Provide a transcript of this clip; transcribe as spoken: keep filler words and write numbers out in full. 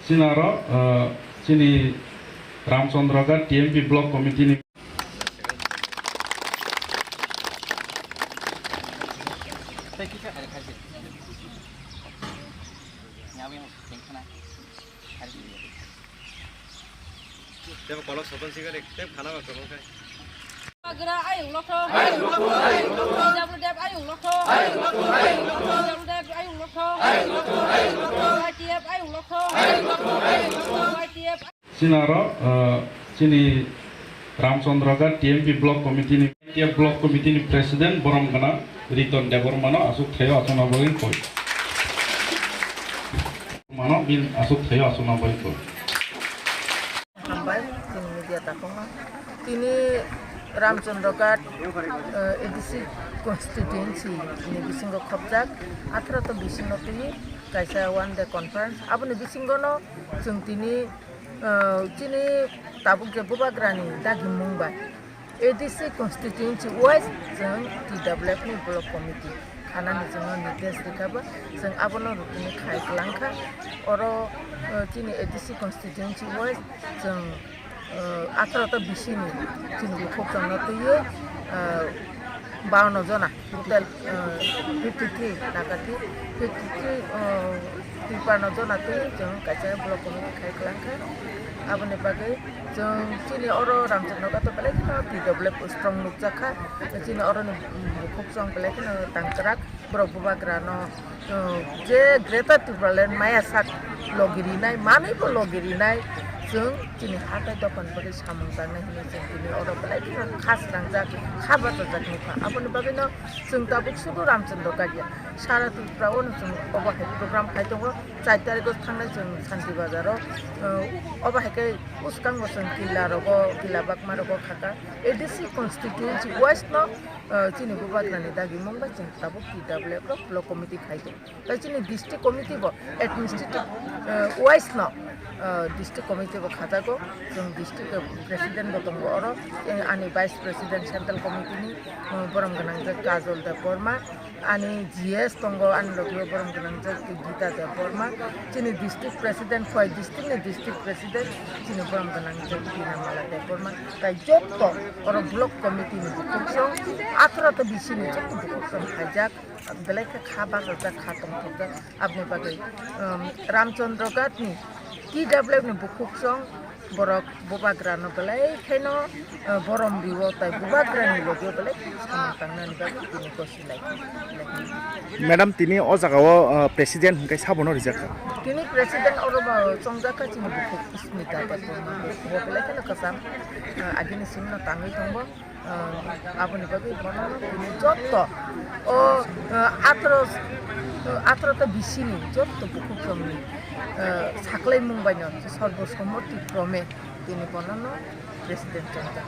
Chini aro, ah, chini Ramchandra Ghat T M P Block Committee ni Tebo kolok sokol sigari, teb khana ba kolok kai. Bubagra ayung lokthong. Ayung lokthong, ayung lokthong. P W D F ayung lokthong. Ayung lokthong, ayung lokthong. P W D F ayung lokthong. Ayung lokthong, ayung lokthong. Y T F ayung lokthong. Ayung lokthong, ayung lokthong. Y T F. Chini aro, ah, chini Ramchandra Ghat T M P Block Committee ni, T M P Block Committee ni President borom gana Riton Debbarma no aswk thaio aswkna bagwi koi. Mano bin aswk thaio aswkna bagwi koi. Hambai, chini media takhukno. Tini Ramchandra Ghat, eh, A D C constituency ni bisingo khopjak, atharo to bising no twi kaisa one day conference. Aboni bisingo no chwng tini, eh, chini tabuk je Bubagrani dagimung bai A D C constituency wise chwng T W F ni block committee khanani chwngno nirdesh rikha ba, chwng abono rutini khai kwlangkha. Oro, eh, chini A D C constituency wise chwng, eh, atharo ta bisini chini bukhuk chwngno twiwi, eh, bawanno jona, total, eh, fifty three nakathi, fifty three, eh, Tripura no jona twi chwng kaisa block committee khai kwlangkha. Aboni bagwi chwng chini oro Ramchandra Ghat o belai kheno T W F strong nukjakha. Chini oroni bukhuk chwng belai kheno tangkrak. Borok Bubagrano, uh, je Greater Tipraland maya sak logi rinai, manwi bo logi rinai, chwng chini hatai dokan bagwi samung tangnai hinwi chwng tini oro belai kheno kha srangjak, kha bachajak nukha. Aboni bagwino chwng tabuk sudu Ramchandra Ghat ya, sara Tripura o no chwng obo hai program khai tongo. Char tarikh o thangnai chwng Santi Bazar o, uh, obo hai khe bwskango chwng killa rogo, killa bakma rogo khaka. A D C constituency wise no, uh, chini Bubagrani dagimung bai chwng tabuk T W F rok block committee khai tongo. Tai chini district committee bo administrative, eh, wise no, eh, district committee bo khajago. Chwng district president bo tongo oro, eh, ani vice president central committee ni, eh, borom gwnangjak Kajol Debbarma, ani G S tongo, ani logi o borom gwnangjak Gita Debbarma, chini district president, Khowai district ni district president, chini borom gwnangjak Binamala Debbarma, tai jotto oro block committee ni bukhuk song, atharo ta bisini jotto bukhuk song khaijak. Belai khe kha bachajak, kha tongthokjak. Aboni bagwi, um, Ramchandra Ghat ni T W F ni bukhuk chwng borok Bubagra no belai kheno, uh, borom rio, tai Bubagra ni logi o belai kheno samung tangnani bagwi tini gosi lai kha. Madam, tini o jaga o, uh, president hwnkhe sabono rijak kha? Tini president oro bo chongjak kha chini bukhuk Smita Debbarma, bo belai kheno kwcham, uh, agini simi no tangwi tongo. Ah, aboni bagwi bono tini jotto o, ah, atharoh, ah, atharoh ta bisini jotto bukhuk rokni, ah, saklaimung baino sorbo sommoti krome tini bonono president chongjak.